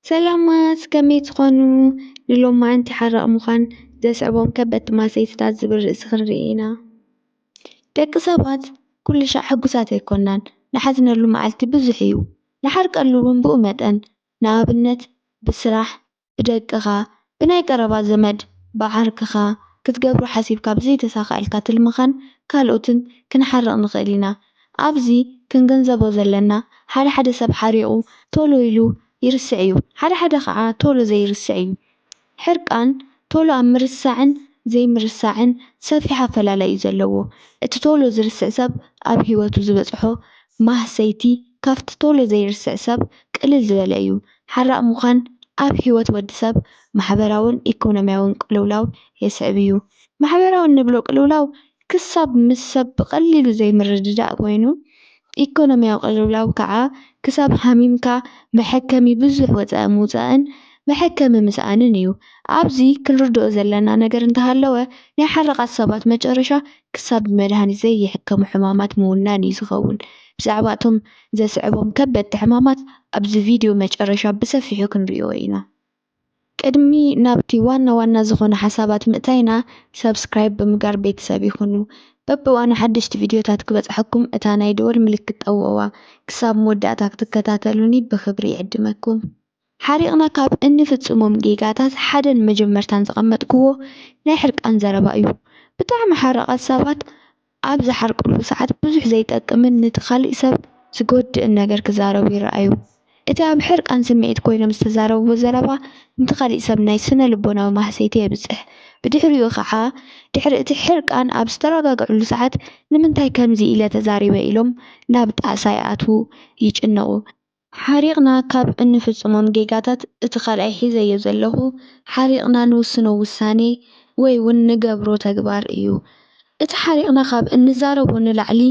ሰላማት፣ ከመይ ትኾኑ? ንሎማዓንቲ ሓራቕ ምዃን ዘስዕቦም ከበድቲ ማህሰይትታት ዝብል ርእሲ ክንርኢ ኢና። ደቂ ሰባት ኩሉ ሻዕ ሕጉሳት ኣይኮናን። ንሓዝነሉ መዓልቲ ብዙሕ እዩ። ንሓርቀሉ እውን ብኡ መጠን። ንኣብነት፣ ብስራሕ፣ ብደቅኻ፣ ብናይ ቀረባ ዘመድ፣ ብዓርክኻ፣ ክትገብሮ ሓሲብካ ብዘይተሳኽዐልካ ትልምኻን ካልኦትን ክንሓርቕ ንኽእል ኢና። ኣብዚ ክንግንዘቦ ዘለና፣ ሓደ ሓደ ሰብ ሓሪቑ ቶሎ ኢሉ ይርስዕ እዩ፣ ሓደ ሓደ ኸዓ ቶሎ ዘይርስዕ እዩ። ሕርቃን ቶሎ ኣብ ምርሳዕን ዘይምርሳዕን ሰፊሕ ኣፈላላይ እዩ ዘለዎ። እቲ ቶሎ ዝርስዕ ሰብ ኣብ ህይወቱ ዝበጽሖ ማህሰይቲ ካብቲ ቶሎ ዘይርስዕ ሰብ ቅልል ዝበለ እዩ። ሓራቕ ምዃን ኣብ ህይወት ወዲ ሰብ ማሕበራውን ኢኮኖሚያውን ቅልውላው የስዕብ እዩ። ማሕበራዊ እንብሎ ቅልውላው ክሳብ ምስ ሰብ ብቐሊሉ ዘይምርድዳእ ኮይኑ፣ ኢኮኖሚያዊ ቅልውላው ከዓ ክሳብ ሃሚምካ መሐከሚ ብዙሕ ወፃኢ ምውፃእን መሐከሚ ምስኣንን እዩ። ኣብዚ ክንርድኦ ዘለና ነገር እንተሃለወ፣ ናይ ሓራቓት ሰባት መጨረሻ ክሳብ ብመድሃኒት ዘይሕከሙ ሕማማት ምውናን እዩ ዝኸውን። ብዛዕባ እቶም ዘስዕቦም ከበድቲ ሕማማት ኣብዚ ቪድዮ መጨረሻ ብሰፊሑ ክንርእዮ ኢና። ቅድሚ ናብቲ ዋና ዋና ዝኾነ ሓሳባት ምእታይና፣ ሰብስክራይብ ብምግባር ቤተሰብ ይኹኑ። በብእዋኑ ሓደሽቲ ቪድዮታት ክበጽሐኩም እታ ናይ ደወል ምልክት ጠውቕዋ። ክሳብ መወዳእታ ክትከታተሉኒ ብኽብሪ ይዕድመኩም። ሓሪቕና ካብ እንፍጽሞም ጌጋታት ሓደን መጀመርታን ዘቐመጥክዎ ናይ ሕርቃን ዘረባ እዩ። ብጣዕሚ ሓራቓት ሰባት ኣብ ዝሓርቅሉ ሰዓት ብዙሕ ዘይጠቅምን ነቲ ካሊእ ሰብ ዝጎድእን ነገር ክዛረቡ ይረኣዩ። እቲ ኣብ ሕርቃን ስምዒት ኮይኖም ዝተዛረብዎ ዘረባ ነቲ ካሊእ ሰብ ናይ ስነ ልቦናዊ ማህሰይቲ የብጽሕ። ብድሕሪኡ ኸዓ ድሕሪ እቲ ሕርቃን ኣብ ዝተረጋግዕሉ ሰዓት ንምንታይ ከምዚ ኢለ ተዛሪበ ኢሎም ናብ ጣዕሳ ይኣትዉ፣ ይጭነቑ። ሓሪቕና ካብ እንፍጽሞም ጌጋታት እቲ ካልኣይ ሒዘዮ ዘለኹ ሓሪቕና ንውስኖ ውሳኔ ወይ እውን ንገብሮ ተግባር እዩ። እቲ ሓሪቕና ካብ እንዛረቦ ንላዕሊ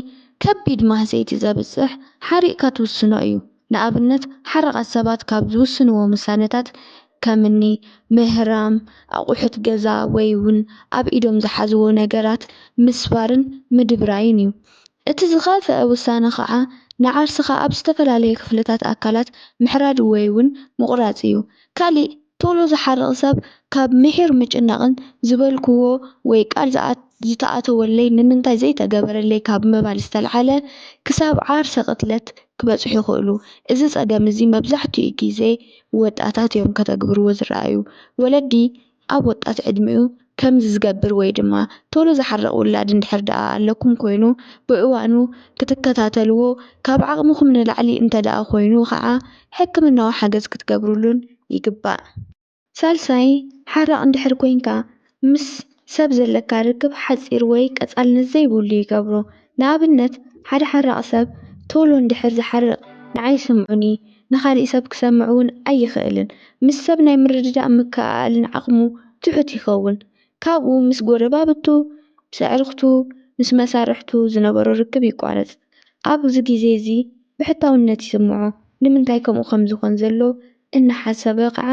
ከቢድ ማህሰይቲ ዘብጽሕ ሓሪቕካ ትውስኖ እዩ። ንኣብነት ሓራቓት ሰባት ካብ ዝውስንዎም ውሳነታት ከምኒ ምህራም፣ ኣቑሑት ገዛ ወይ እውን ኣብ ኢዶም ዝሓዝዎ ነገራት ምስባርን ምድብራይን እዩ። እቲ ዝኸፍአ ውሳነ ኸዓ ንዓርስኻ ኣብ ዝተፈላለየ ክፍልታት ኣካላት ምሕራድ ወይ እውን ምቑራጽ እዩ። ካሊእ ቶሎ ዝሓርቕ ሰብ ካብ ምሒር ምጭናቕን ዝበልክዎ ወይ ቃል ዝተኣተወለይ ንምንታይ ዘይተገበረለይ ካብ ምባል ዝተልዓለ ክሳብ ዓርሰ ቅትለት ክበጽሑ ይኽእሉ። እዚ ጸገም እዚ መብዛሕትኡ ግዜ ወጣታት እዮም ከተግብርዎ ዝረኣዩ። ወለዲ ኣብ ወጣት ዕድሚኡ ከምዚ ዝገብር ወይ ድማ ቶሎ ዝሓርቕ ውላድ እንድሕር ደኣ ኣለኩም ኮይኑ ብእዋኑ ክትከታተልዎ ካብ ዓቕምኹም ንላዕሊ እንተ ደኣ ኮይኑ ኸዓ ሕክምናዊ ሓገዝ ክትገብሩሉን ይግባእ። ሳልሳይ፣ ሓራቕ እንድሕር ኮይንካ ምስ ሰብ ዘለካ ርክብ ሓጺር ወይ ቀጻልነት ዘይብሉ ይገብሮ። ንኣብነት ሓደ ሓራቕ ሰብ ቶሎ እንድሕር ዝሓርቕ ንዓይ ስምዑኒ ንኻሊእ ሰብ ክሰምዕ እውን ኣይኽእልን። ምስ ሰብ ናይ ምርድዳእ ምክእኣልን ዓቕሙ ትሑት ይኸውን። ካብኡ ምስ ጎረባብቱ፣ ምስ ኣዕርኽቱ፣ ምስ መሳርሕቱ ዝነበሮ ርክብ ይቋረጽ። ኣብዚ ግዜ እዚ ብሕታውነት ይስምዖ። ንምንታይ ከምኡ ከም ዝኾን ዘሎ እናሓሰበ ከዓ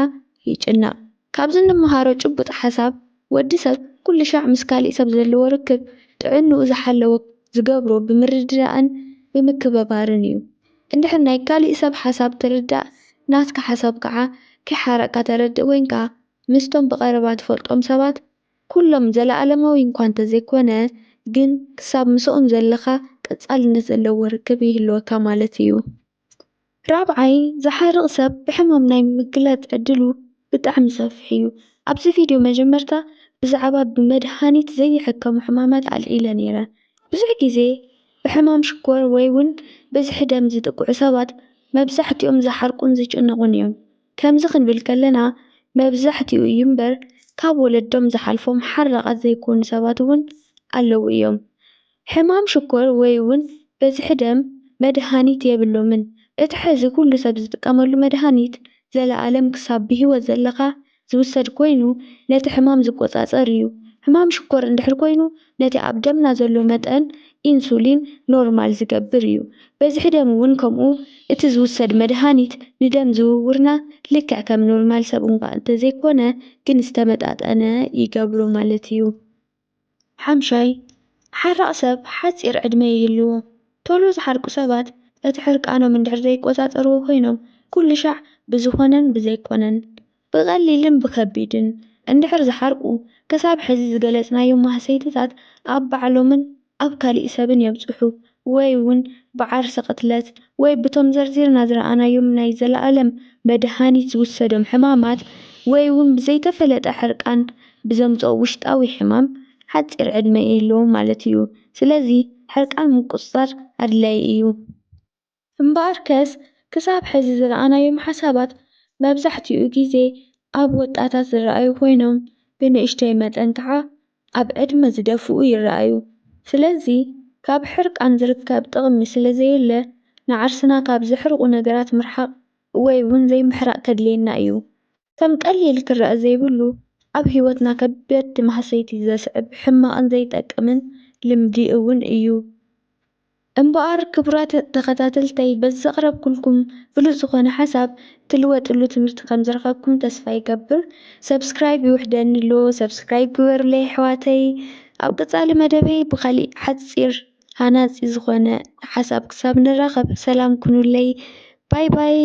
ይጭነቕ። ካብዚ እንመሃሮ ጭቡጥ ሓሳብ ወዲ ሰብ ኩሉ ሻዕ ምስ ካሊእ ሰብ ዘለዎ ርክብ ጥዕንኡ ዝሓለወ ዝገብሮ ብምርድዳእን ብምክበባርን እዩ። እንድሕር ናይ ካሊእ ሰብ ሓሳብ ትርዳእ ናትካ ሓሳብ ከዓ ከይሓረቕካ ተረድእ ኮይንካ ምስቶም ብቐረባ ትፈልጦም ሰባት ኩሎም ዘለኣለማዊ እንኳ እንተዘይኮነ ግን ክሳብ ምስኦም ዘለኻ ቀጻልነት ዘለዎ ርክብ ይህልወካ ማለት እዩ። ራብዓይ፣ ዝሓርቕ ሰብ ብሕማም ናይ ምግላጽ ዕድሉ ብጣዕሚ ሰፊሕ እዩ። ኣብዚ ቪድዮ መጀመርታ ብዛዕባ ብመድሃኒት ዘይሕከሙ ሕማማት ኣልዒለ ነይረ። ብዙሕ ግዜ ብሕማም ሽኮር ወይ እውን ብዝሒ ደም ዝጥቅዑ ሰባት መብዛሕትኦም ዝሓርቁን ዝጭነቑን እዮም። ከምዚ ክንብል ከለና መብዛሕትኡ እዩ እምበር ካብ ወለዶም ዝሓልፎም ሓራቓት ዘይኮኑ ሰባት እውን ኣለዉ እዮም። ሕማም ሽኮር ወይ እውን በዝሒ ደም መድሃኒት የብሎምን። እቲ ሕዚ ኩሉ ሰብ ዝጥቀመሉ መድሃኒት ዘለኣለም ክሳብ ብህይወት ዘለኻ ዝውሰድ ኮይኑ ነቲ ሕማም ዝቆጻጸር እዩ። ሕማም ሽኮር እንድሕር ኮይኑ ነቲ ኣብ ደምና ዘሎ መጠን ኢንሱሊን ኖርማል ዝገብር እዩ። በዝሒ ደም እውን ከምኡ እቲ ዝውሰድ መድሃኒት ንደም ዝውውርና ልክዕ ከም ኖርማል ሰብ እንኳ እንተዘይኮነ ግን ዝተመጣጠነ ይገብሮ ማለት እዩ። ሓምሻይ፣ ሓራቕ ሰብ ሓጺር ዕድመ ይህልዎ። ቶሎ ዝሓርቁ ሰባት እቲ ሕርቃኖም እንድሕር ዘይቆጻጸርዎ ኮይኖም ኩሉ ሻዕ ብዝኾነን ብዘይኮነን፣ ብቐሊልን ብኸቢድን እንድሕር ዝሓርቁ፣ ክሳብ ሕዚ ዝገለጽናዮም ማህሰይትታት ኣብ ባዕሎምን ኣብ ካሊእ ሰብን የብጽሑ፣ ወይ እውን ብዓርሰ ቅትለት ወይ ብቶም ዘርዚርና ዝረኣናዮም ናይ ዘለኣለም መድሃኒት ዝውሰዶም ሕማማት፣ ወይ እውን ብዘይተፈለጠ ሕርቃን ብዘምጽኦ ውሽጣዊ ሕማም ሓጺር ዕድመ ይህልዎም ማለት እዩ። ስለዚ ሕርቃን ምቁጽጻር ኣድላዪ እዩ። እምበኣርከስ ክሳብ ሕዚ ዝረኣናዮም ሓሳባት መብዛሕትኡ ግዜ ኣብ ወጣታት ዝረኣዩ ኮይኖም ብንእሽተይ መጠን ከዓ ኣብ ዕድመ ዝደፍኡ ይረኣዩ። ስለዚ ካብ ሕርቃን ዝርከብ ጥቕሚ ስለዘየለ ንዓርስና ካብ ዘሕርቑ ነገራት ምርሓቕ ወይ እውን ዘይምሕራቕ ከድልየና እዩ። ከም ቀሊል ክረኣ ዘይብሉ ኣብ ህይወትና ከበድቲ ማህሰይቲ ዘስዕብ ሕማቕን ዘይጠቅምን ልምዲ እውን እዩ። እምበኣር ክቡራት ተኸታተልተይ በዚ ዘቕረብኩልኩም ብሉጽ ዝኾነ ሓሳብ ትልወጥሉ ትምህርቲ ከም ዝረኸብኩም ተስፋ ይገብር። ሰብስክራይብ ይውሕደኒ ኣሎ፣ ሰብስክራይብ ግበሩለይ ኣሕዋተይ። ኣብ ቀጻሊ መደበይ ብኻሊእ ሓጺር ሃናጺ ዝኾነ ሓሳብ ክሳብ ንራኸብ ሰላም ኩኑለይ። ባይ ባይ።